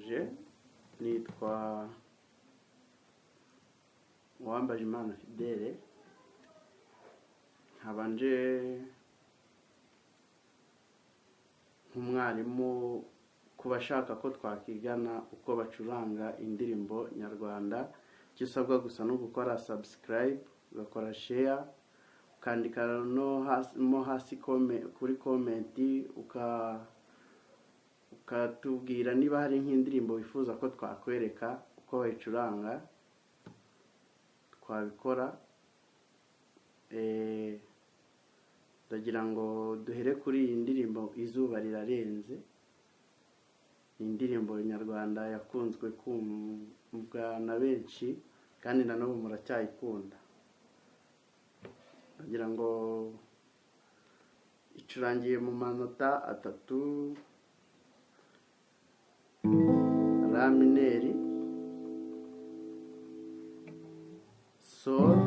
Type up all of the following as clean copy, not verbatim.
Ndabasuhuje, nitwa Uwambajimana Fidele, nkaba nje nk'umwarimu ku bashaka ko twakigana uko bacuranga indirimbo nyarwanda. Icyo usabwa gusa ni ugukora subscribe, ugakora share, ukandika no hasi, mo hasi kuri comment, ukatubwira niba hari nk'indirimbo wifuza ko twakwereka uko bayicuranga, twabikora. Ndagira ngo duhere kuri iyi ndirimbo Izuba Rirarenze. Ni indirimbo nyarwanda yakunzwe kumvwa na benshi kandi na n'ubu muracyayikunda. Ndagira ngo icurangiye mu manota atatu: la mineur, sol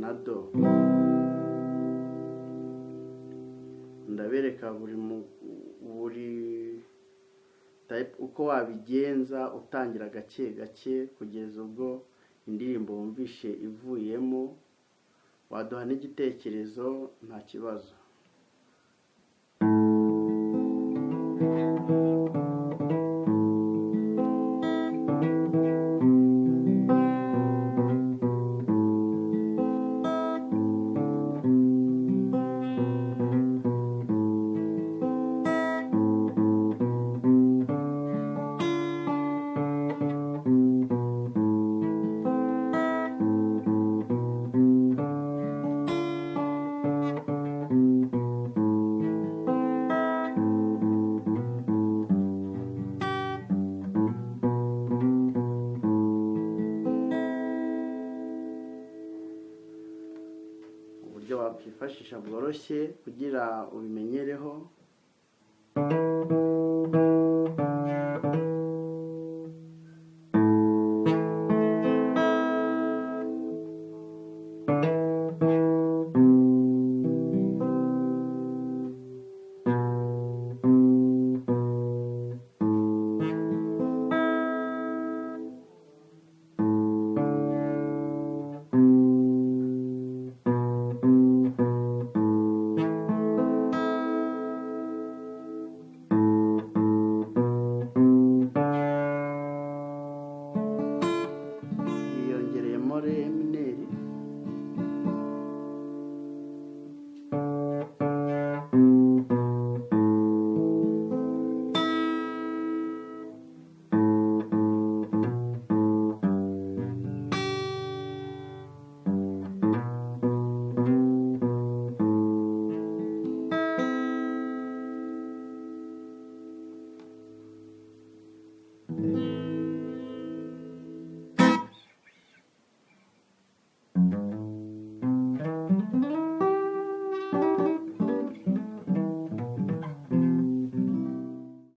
na do. Ndabereka buri type uko wabigenza, utangira gake gake kugeza ubwo indirimbo wumvishe ivuyemo. Waduha n'igitekerezo, nta kibazo. Uburyo wakwifashisha bworoshye kugira ubimenyereho.